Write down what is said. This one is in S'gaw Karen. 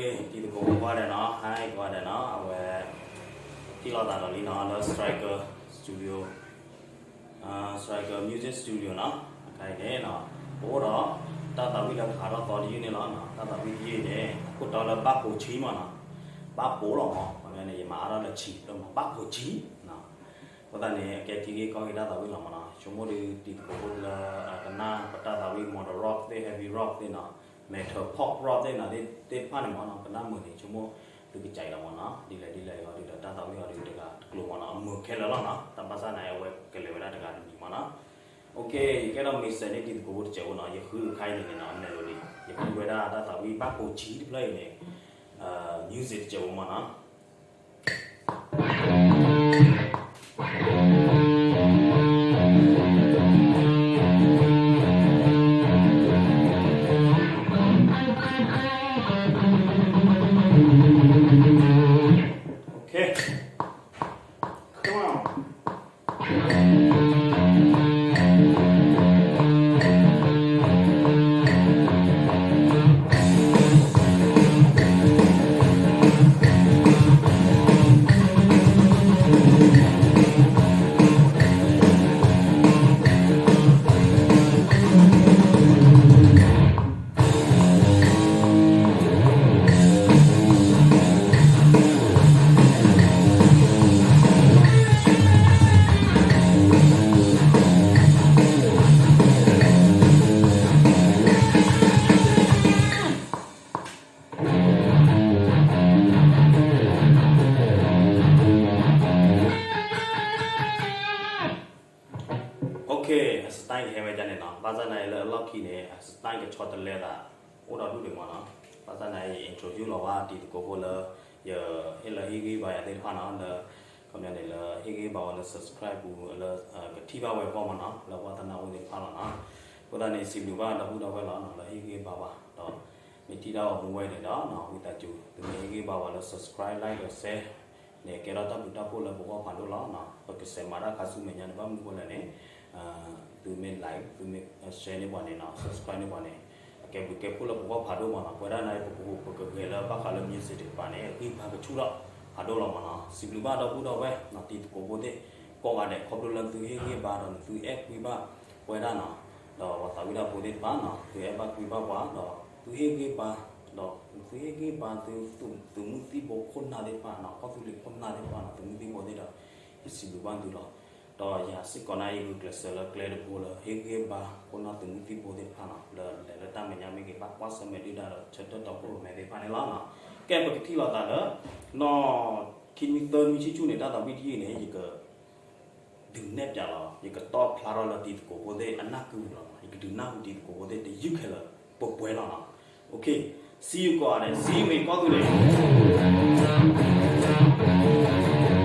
တံၤသကိးဖိကိးဂၤဒဲးနီၤ, ဟါ ကိးဂၤဒဲးနီၤ, အဝဲ ထံၣ်လိာ်သးဒီးလံနီၤ လၢ Striker Studio, Striker Music Studio နီၤ, အခါအံၤန့ၣ်နီၤ, ပအိၣ်ဒီး တၢ်သးဝံၣ်လၢကဟးထီၣ်သီတယုၢ်န့ၣ်လီၤနီၤ, တၢ်သးဝံၣ်တယုၢ်အံၤန့ၣ် အခိၣ်တီလၢဘၣ်ပိာ်ဆံမးနီၤ, ဘၣ်ပိာ်လီၤမး, ခီပညီန့ၣ် ယမၤအါထီၣ်လၢဆံးဖျၢၣ်မး, ဘၣ်ပိာ်ဆံနီၤ, အဃိသတးန့ၣ် အကဲထံဂ့ၢ်ကီၢ်ဂ့ၢ်တၢ်သးဝံၣ်လီၤမးနီၤ, ဆိကမိၣ်ဒီးတံၤသကိးဖိလၢ ကနၣ်ပတၢ်သးဝံၣ် modern rock သ့ၣ် heavy rock သ့ၣ်နီၤ, metal pop rock သ့ၣ်နီၤ သ့ၣ်တဖၣ်န့ၣ်မးနီၤ, ကနၣ်မုာ်န့ၣ် ဆိကမိၣ် သုကစၢ်အံၤလီၤမးနီၤ, ဒ်လဲၣ်ဒ်လဲၣ်အံၤဒီး တၢ်သးဝံၣ်အံၤဒီးတဂၤတကျိၤမးနီၤ, အမုာ်ခဲလၢာ်လီၤနီၤ, တၢ်ဘၣ်ဆၣ်န့ၣ် အဝဲကလဲၤဝဲဒၣ်တဂၤတမံၤမးနီၤ, OK, ယကဲထီၣ်မ့ၢ်စဲးန့ၣ် တံၤသကိးဖိတစဲးဖိနီၤ, ယဃုအခါအံၤန့ၣ်နီၤ, အမဲာ်လိၤလံ, ယဃုဝဲဒၣ်တၢ်သးဝံၣ်ဘၣ်ပိာ်ဆံတဖျၢၣ်အံၤန့ၣ် music တစဲးဖိမးနီၤ. Okay. Come on. Okay, အ style ကဟဲဝဲဒ်န့ၣ်နီၤ, ဘၣ်ဆၣ်နာ်အံၤလၢအလီၢ်ခံန့ၣ် အ style ကဆီတလဲသး အိၣ်ဒီးဒူၣ်ဒံးမးနီၤ, ဘၣ်ဆၣ်နာ်အံၤ intro ယူၢ်လီၤဘၣ်တံၤသကိးဖိလၢ ယဟ့ၣ်လၢဟ့ၣ်ဂံၢ်ဘါယၤသ့ၣ်တဖၣ်နီၤ, လၢ ခီပညီန့ၣ် လၢဟ့ၣ်ဂံၢ်ဘါဝဲလၢ subscribe ပူၤလၢ ကထံၣ်ဘၣ်ဝဲအဂီၢ်မးနီၤ, လၢပှၤသနာ်က့သ့ၣ်တဖၣ်လီၤနီၤ, အဃိသတးန့ၣ် စံးဘျုးဘၣ်ဒီပုၢ်ဒီဝဲၢ်လီၤနီၤ, လၢဟ့ၣ်ဂံၢ်ဘါဝဲဒီး မ့ၢ်ထံၣ်တၢ်အိၣ်မူဝဲန့ၣ်ဒီး ဝံသးစူၤ သုမ့ၢ်ဟ့ၣ်ဂံၢ်ဘါဝဲလၢ subscribe, like ဒီး share န့ၣ် ကဲထီၣ်တၢ်ဘျုးတၢ်ဖှိၣ်လၢပဂီၢ်ဖးဒိၣ်လီၤနီၤ, ပကစဲးမၤတၢ်ခါဆူမဲာ်ညါန့ၣ် ဘၣ်မနုၤဃိလဲၣ်န့ၣ် သုမ့ၢ် like, သုမ့ၢ် share န့ၢ်ပှၤန့ၣ်နီၤ, subscribe န့ၢ်ပှၤန့ၣ် အကဲဘျုးကဲဖှိၣ်လၢပဂီၢ်ဖးဒိၣ်မးနီၤ, ပဝဲဒၣ်န့ၣ် ပကပကဂဲၤလၢဘၣ်ဃးလၢ music တကပၤန့ၣ် အဂံၢ်ဘါကဆူၣ်ထီၣ်ဖးဒိၣ်လီၤမးနီၤ, စံးဘျုးဘၣ်ဒီပုၢ်ဒီဝဲၢ်နီၤ, တံၤသကိးဖိသ့ၣ် ကိးဂၤဒဲး ခီဖျိလၢသုဟ့ၣ်ဂံၢ်ဘါဒီး သုအဲၣ်ကွံဘၣ်ပဝဲဒၣ်နီၤ, ဒီးပှၤသးဝံၣ်တၢ်ဖိသ့ၣ်တဖၣ်နီၤ, သုအဲၣ်ဘၣ်ကွံဘၣ်ပှၤဒီး သုဟ့ၣ်ဂံၢ်ဘါ ဒီးသုဟ့ၣ်ဂံၢ်ဘါသု သုးမုၢ်သံၣ်ဘိခိၣ်နၢ်သ့ၣ်တဖၣ်နီၤ, ကီၢ်သူလ့ၤခိၣ်နၢ်သ့ၣ်တဖၣ်နီၤ, သုးမုၢ်သံၣ်ဘိသ့ၣ်ဒီး ယစံးဘျုးဘၣ်သုလီၤ. ဒီးယၤစ့ၢ်ကီးန့ၣ် ယဂုာ်ကျဲးစၢးလၢကျဲတဘိလၢ ဟ့ၣ်ဂံၢ်ဘါခိၣ်နၢ်သုးမုၢ်သံၣ်ဘိသ့ၣ်တဖၣ်နီၤ, လၢလဲၤလၢတၢ်မဲာ်ညါမ့ၢ်ဂ့ၤ ဘၣ်ကွၢ်ဆၢၣ်မဲာ်ဒုၣ်ဒါဒီး ဆၢထၢၣ်တီခိၣ်ရိၣ်မဲသ့ၣ်တဖၣ်န့ၣ်လီၤနီၤ. ကဲ ပကထံၣ်လိာ်သးလၢ နီၢ်ခံနွံသၢနွံဆံဆူၣ်န့ၣ် တၢ်သးဝံၣ်တယုၢ်အံၤန့ၣ် ယက ဒုးနဲၣ်ပၠးလီၤ, ယကတီၢ်ဖျါထီၣ်လၢတံၤသကိးဖိသ့ၣ်အနၢ်ကုာ်လီၤ, ယကဒုးနၢ်ဟူတံၤသကိးဖိသ့ၣ်တယုၢ်ခဲလၢာ် ပှဲၤပှဲၤလီၤနီၤ. Okay, see you ကိးဂၤဒဲး, see you in ကီၢ်သူလ့ၤ.